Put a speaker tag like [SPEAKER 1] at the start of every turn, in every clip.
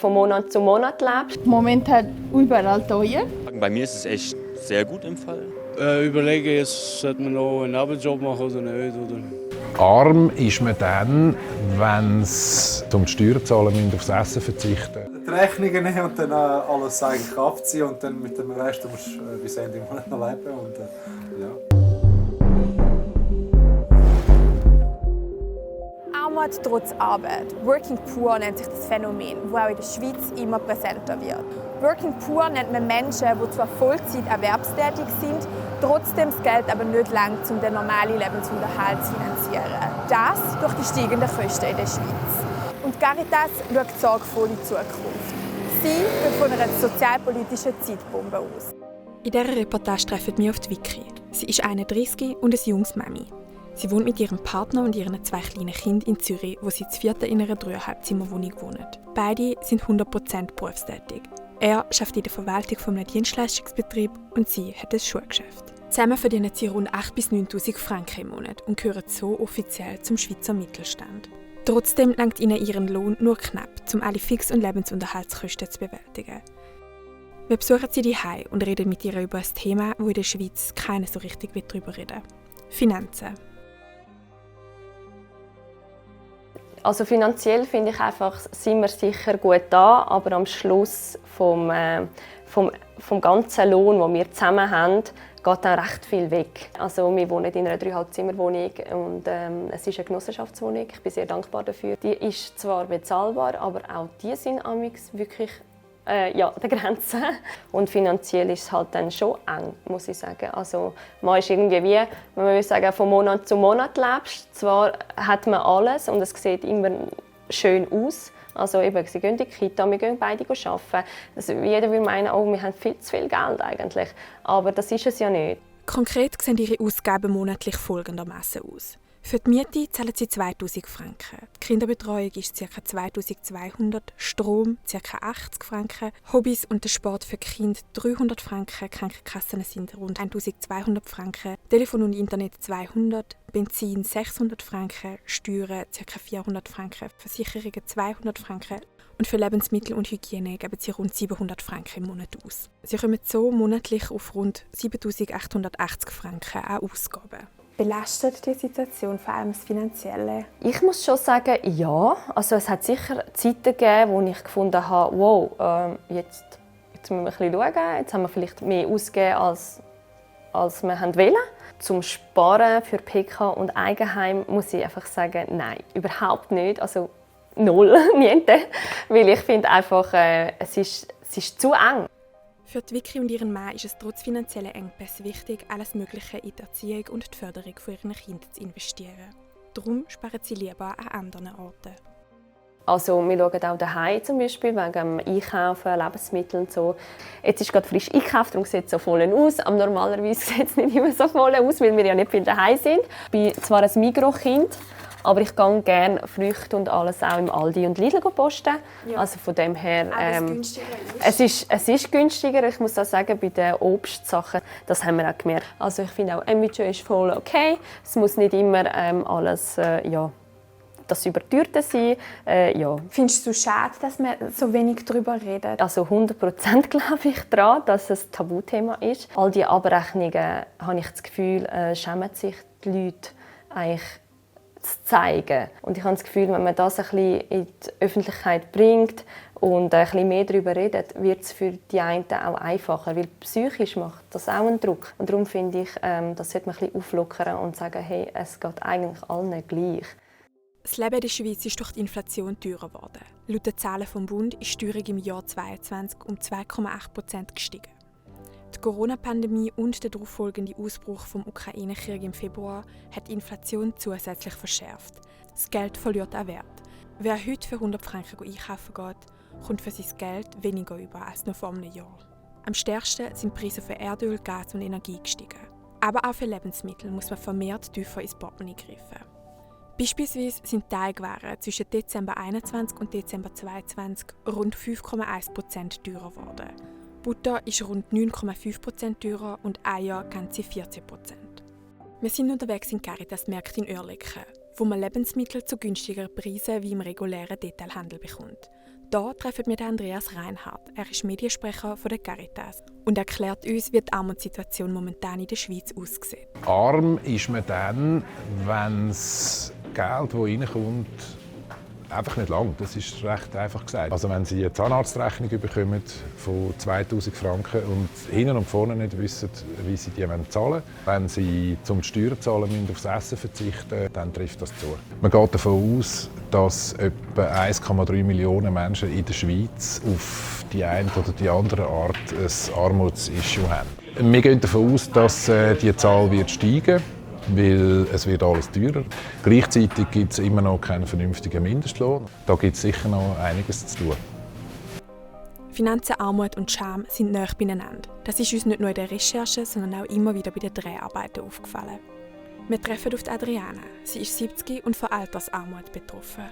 [SPEAKER 1] Von Monat zu Monat lebst.
[SPEAKER 2] Momentan überall teuer.
[SPEAKER 3] Bei mir ist es echt sehr gut im Fall.
[SPEAKER 4] Überlegen, jetzt sollte man noch einen Nebenjob machen oder nicht. Oder?
[SPEAKER 5] Arm ist man dann, wenn es um die Steuern zahlen müssen, aufs Essen verzichten.
[SPEAKER 6] Die Rechnungen nehmen und dann alles eigentlich abziehen und dann mit dem Rest musst du bis Ende Monat noch leben. Und, ja.
[SPEAKER 7] Armut trotz Arbeit. Working Poor nennt sich das Phänomen, das auch in der Schweiz immer präsenter wird. Working Poor nennt man Menschen, die zwar Vollzeit erwerbstätig sind, trotzdem das Geld aber nicht langt, um den normalen Lebensunterhalt zu finanzieren. Das durch die steigenden Kosten in der Schweiz. Und Caritas schaut sorgvoll in die Zukunft. Sie geht von einer sozialpolitischen Zeitbombe aus.
[SPEAKER 8] In dieser Reportage treffen wir auf die Vicky. Sie ist 31 und ein junges Mami. Sie wohnt mit ihrem Partner und ihren 2 kleinen Kindern in Zürich, wo sie zu 4. in einer 3,5-Zimmer-Wohnung wohnen. Beide sind 100% berufstätig. Er arbeitet in der Verwaltung eines Dienstleistungsbetriebs und sie hat ein Schuhgeschäft. Zusammen verdienen sie rund 8.000 bis 9.000 Franken im Monat und gehören so offiziell zum Schweizer Mittelstand. Trotzdem langt ihnen ihren Lohn nur knapp, um alle Fix- und Lebensunterhaltskosten zu bewältigen. Wir besuchen sie daheim und reden mit ihr über ein Thema, das in der Schweiz keiner so richtig darüber reden will: Finanzen.
[SPEAKER 1] Also finanziell finde ich einfach, sind wir sicher gut da, aber am Schluss vom ganzen Lohn, den wir zusammen haben, geht dann recht viel weg. Also wir wohnen in einer 3,5-Zimmer-Wohnung und es ist eine Genossenschaftswohnung. Ich bin sehr dankbar dafür. Die ist zwar bezahlbar, aber auch die sind amigs wirklich an der Grenze. Und finanziell ist es halt dann schon eng, muss ich sagen. Also man ist irgendwie wie, wenn man sagen, von Monat zu Monat lebst. Zwar hat man alles und es sieht immer schön aus. Also eben, sie gehen in die Kita, wir gehen beide arbeiten. Also jeder will meinen, oh, wir haben viel zu viel Geld eigentlich. Aber das ist es ja nicht.
[SPEAKER 8] Konkret sehen ihre Ausgaben monatlich folgendermaßen aus. Für die Miete zahlen sie 2'000 Franken. Die Kinderbetreuung ist ca. 2'200, Strom ca. 80 Franken, Hobbys und der Sport für Kinder 300 Franken, Krankenkassen sind rund 1'200 Franken, Telefon und Internet 200, Benzin 600 Franken, Steuern ca. 400 Franken, Versicherungen 200 Franken und für Lebensmittel und Hygiene geben sie rund 700 Franken im Monat aus. Sie kommen so monatlich auf rund 7'880 Franken an Ausgaben.
[SPEAKER 7] Belastet die Situation vor allem das Finanzielle?
[SPEAKER 1] Ich muss schon sagen, ja. Also es hat sicher Zeiten gegeben, wo ich gefunden habe, wow, jetzt müssen wir ein bisschen schauen. Jetzt haben wir vielleicht mehr ausgegeben, als wir wollten. Zum Sparen für PK und Eigenheim muss ich einfach sagen, nein, überhaupt nicht. Also null, niente. Weil ich finde einfach, es ist zu eng.
[SPEAKER 8] Für die Vicky und ihren Mann ist es trotz finanzieller Engpässe wichtig, alles Mögliche in die Erziehung und die Förderung von ihren Kindern zu investieren. Darum sparen sie lieber an anderen Orten.
[SPEAKER 1] Also wir schauen auch daheim zum Beispiel wegen dem Einkaufen, Lebensmittel und so. Jetzt ist gerade frisch eingekauft, darum sieht es so voll aus. Aber normalerweise sieht es nicht immer so voll aus, weil wir ja nicht viel daheim sind. Ich bin zwar ein Migros-Kind, aber ich gehe gerne Früchte und alles auch im Aldi und Lidl posten. Ja. Also von dem her, es ist günstiger. Ich muss auch sagen, bei den Obstsachen, das haben wir auch gemerkt. Also ich finde auch, ein Budget ist voll okay. Es muss nicht immer alles das Überteuerte sein.
[SPEAKER 7] Findest du es schade, dass man so wenig darüber redet?
[SPEAKER 1] Also 100% glaube ich daran, dass es ein Tabuthema ist. All diese Abrechnungen, habe ich das Gefühl, schämen sich die Leute eigentlich zu zeigen. Und ich habe das Gefühl, wenn man das ein bisschen in die Öffentlichkeit bringt und ein bisschen mehr darüber redet, wird es für die einen auch einfacher, weil psychisch macht das auch einen Druck. Und darum finde ich, das sollte man ein bisschen auflockern und sagen, hey, es geht eigentlich allen gleich.
[SPEAKER 8] Das Leben in der Schweiz ist durch die Inflation teurer geworden. Laut den Zahlen vom Bund ist die Teuerung im Jahr 2022 um 2,8% gestiegen. Die Corona-Pandemie und der darauffolgende Ausbruch des Ukraine-Kriegs im Februar hat die Inflation zusätzlich verschärft. Das Geld verliert an Wert. Wer heute für 100 Franken einkaufen geht, kommt für sein Geld weniger über als noch vor einem Jahr. Am stärksten sind die Preise für Erdöl, Gas und Energie gestiegen. Aber auch für Lebensmittel muss man vermehrt tiefer ins Portemonnaie greifen. Beispielsweise sind Teigwaren zwischen Dezember 2021 und Dezember 2022 rund 5,1% teurer geworden. Butter ist rund 9,5% teurer und Eier ganze 14%. Wir sind unterwegs in Caritas-Märkten in Oerlikon, wo man Lebensmittel zu günstigeren Preisen wie im regulären Detailhandel bekommt. Hier treffen wir Andreas Reinhardt. Er ist Mediensprecher von der Caritas und erklärt uns, wie die Armutssituation momentan in der Schweiz aussieht.
[SPEAKER 5] Arm ist man dann, wenn das Geld, das reinkommt, einfach nicht lang. Das ist recht einfach gesagt. Also wenn Sie eine Zahnarztrechnung bekommen von 2000 Franken und hinten und vorne nicht wissen, wie Sie die zahlen wollen, wenn Sie zum Steuern zahlen müssen, aufs Essen verzichten, dann trifft das zu. Man geht davon aus, dass etwa 1,3 Millionen Menschen in der Schweiz auf die eine oder die andere Art ein Armutsissue haben. Wir gehen davon aus, dass die Zahl wird steigen, weil es wird alles teurer. Gleichzeitig gibt es immer noch keinen vernünftigen Mindestlohn. Da gibt es sicher noch einiges zu tun.
[SPEAKER 8] Finanzen, Armut und Scham sind nahe beieinander. Das ist uns nicht nur in der Recherche, sondern auch immer wieder bei den Dreharbeiten aufgefallen. Wir treffen auf Adriana. Sie ist 70 und von Altersarmut betroffen.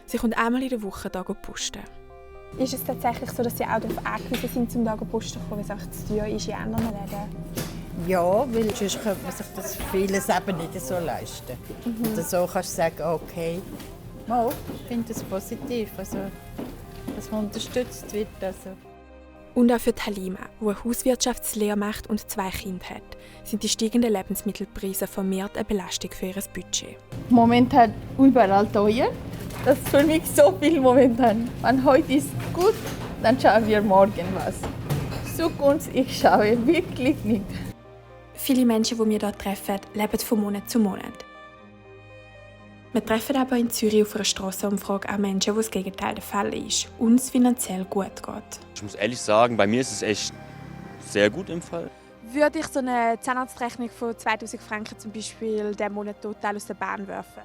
[SPEAKER 8] Sie kommt einmal in der Woche hier posten.
[SPEAKER 7] Ist es tatsächlich so, dass Sie auch darauf angewiesen sind, zum posten zu kommen, weil es einfach zu teuer ist in anderen Läden?
[SPEAKER 9] Ja, weil sonst könnte man sich das vieles eben nicht so leisten. Oder so kannst du sagen, okay, ich finde das positiv, also, dass man unterstützt wird. Also.
[SPEAKER 8] Und auch für Halima, die eine Hauswirtschaftslehre macht und 2 Kinder hat, sind die steigenden Lebensmittelpreise vermehrt eine Belastung für ihr Budget.
[SPEAKER 2] Momentan überall teuer. Das ist für mich so viel momentan. Wenn heute ist gut, dann schauen wir morgen was. Zukunft, ich schaue wirklich nicht.
[SPEAKER 8] Viele Menschen, die wir hier treffen, leben von Monat zu Monat. Wir treffen aber in Zürich auf einer Strassenumfrage auch Menschen, wo das Gegenteil der Fall ist und es finanziell gut geht.
[SPEAKER 3] Ich muss ehrlich sagen, bei mir ist es echt sehr gut im Fall.
[SPEAKER 7] Würde ich so eine Zahnarztrechnung von 2000 Franken zum Beispiel diesen Monat total aus der Bahn werfen?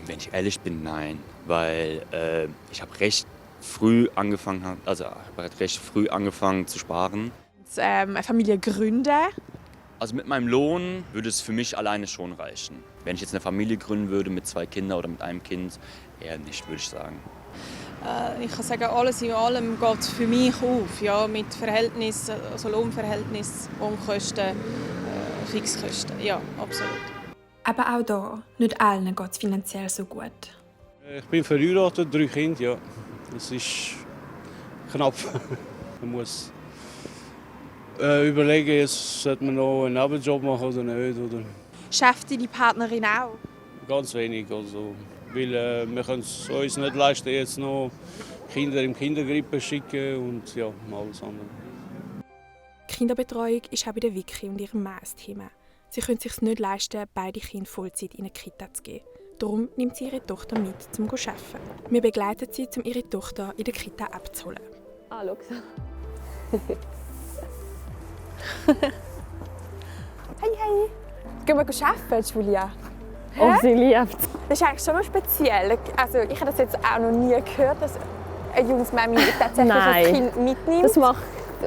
[SPEAKER 3] Wenn ich ehrlich bin, nein. Weil ich habe recht früh angefangen zu sparen.
[SPEAKER 7] Eine Familie gründen?
[SPEAKER 3] Also mit meinem Lohn würde es für mich alleine schon reichen. Wenn ich jetzt eine Familie gründen würde mit 2 Kindern oder mit einem Kind, eher nicht, würde ich sagen.
[SPEAKER 10] Ich kann sagen, alles in allem geht es für mich auf. Ja, mit Verhältnis, also Lohnverhältnis, Wohnkosten, Fixkosten. Ja, absolut.
[SPEAKER 8] Aber auch hier, nicht allen geht es finanziell so gut.
[SPEAKER 4] Ich bin verheiratet, 3 Kinder, ja. Das ist knapp. Man muss überlegen, jetzt sollte man noch einen Nebenjob machen oder nicht. Oder
[SPEAKER 7] Schafft deine Partnerin auch?
[SPEAKER 4] ganz wenig. Also, weil wir können es uns nicht leisten, jetzt noch Kinder im Kindergrippe schicken und ja, alles andere.
[SPEAKER 8] Kinderbetreuung ist auch bei der Vicky und ihrem Mann ein Thema. Sie können es sich nicht leisten, beide Kinder Vollzeit in eine Kita zu geben. Darum nimmt sie ihre Tochter mit, um zu arbeiten. Wir begleiten sie, um ihre Tochter in der Kita abzuholen.
[SPEAKER 1] Ah, schau so.
[SPEAKER 7] Hey. Gehen wir arbeiten, Julia?
[SPEAKER 1] Oh, sie liebt.
[SPEAKER 7] Das ist eigentlich schon noch speziell. Also, ich habe das jetzt auch noch nie gehört, dass eine junge Mami tatsächlich ein Kind mitnimmt.
[SPEAKER 1] Das macht...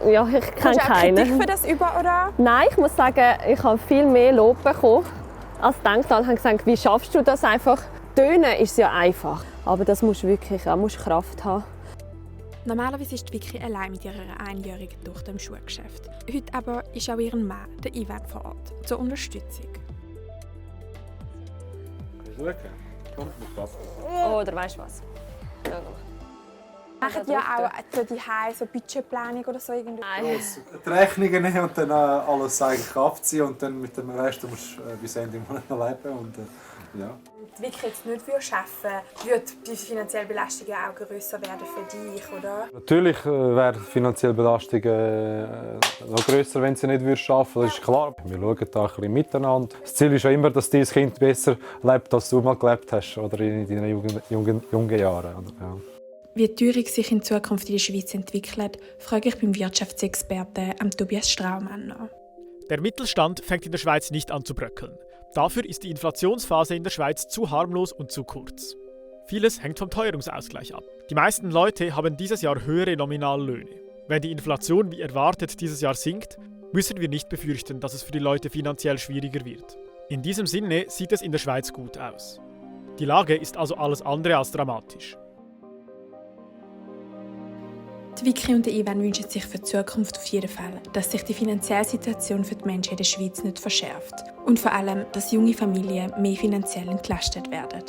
[SPEAKER 1] Ja, ich kenne
[SPEAKER 7] Kommst du auch Kritik
[SPEAKER 1] keinen.
[SPEAKER 7] für das über, oder?
[SPEAKER 1] Nein, ich muss sagen, ich habe viel mehr Lob bekommen als gedacht. Alle haben gesagt, wie schaffst du das einfach? Tönen ist ja einfach, aber das musst du wirklich, auch musst Kraft haben.
[SPEAKER 8] Normalerweise ist Vicky allein mit ihrer 1-jährigen Tochter im Schuhgeschäft. Heute aber ist auch ihr Mann, der Ivan, vor Ort, zur Unterstützung.
[SPEAKER 1] Oh, oder weißt du was? Ja.
[SPEAKER 7] Machen die auch so Budgetplanung oder so irgendwie?
[SPEAKER 1] Nein.
[SPEAKER 6] Die Rechnungen nehmen und dann alles eigentlich abziehen und dann mit dem Rest musst du bis Ende im Monat noch leben. Und, ja.
[SPEAKER 7] Die Vicky jetzt nicht arbeiten würde die finanzielle Belastung auch grösser werden für dich, oder?
[SPEAKER 6] Natürlich wäre die finanzielle Belastung noch grösser, wenn sie nicht arbeiten würde. Das ist klar. Wir schauen da ein bisschen miteinander. Das Ziel ist ja immer, dass dein Kind besser lebt, als du mal gelebt hast oder in deinen jungen Jahren. Oder, ja.
[SPEAKER 8] Wie die Teuerung sich in Zukunft in der Schweiz entwickelt, frage ich beim Wirtschaftsexperten Tobias Straumann nach.
[SPEAKER 11] Der Mittelstand fängt in der Schweiz nicht an zu bröckeln. Dafür ist die Inflationsphase in der Schweiz zu harmlos und zu kurz. Vieles hängt vom Teuerungsausgleich ab. Die meisten Leute haben dieses Jahr höhere Nominallöhne. Wenn die Inflation wie erwartet dieses Jahr sinkt, müssen wir nicht befürchten, dass es für die Leute finanziell schwieriger wird. In diesem Sinne sieht es in der Schweiz gut aus. Die Lage ist also alles andere als dramatisch.
[SPEAKER 8] Die Vicky und Ivan wünschen sich für die Zukunft auf jeden Fall, dass sich die finanzielle Situation für die Menschen in der Schweiz nicht verschärft und vor allem, dass junge Familien mehr finanziell entlastet werden.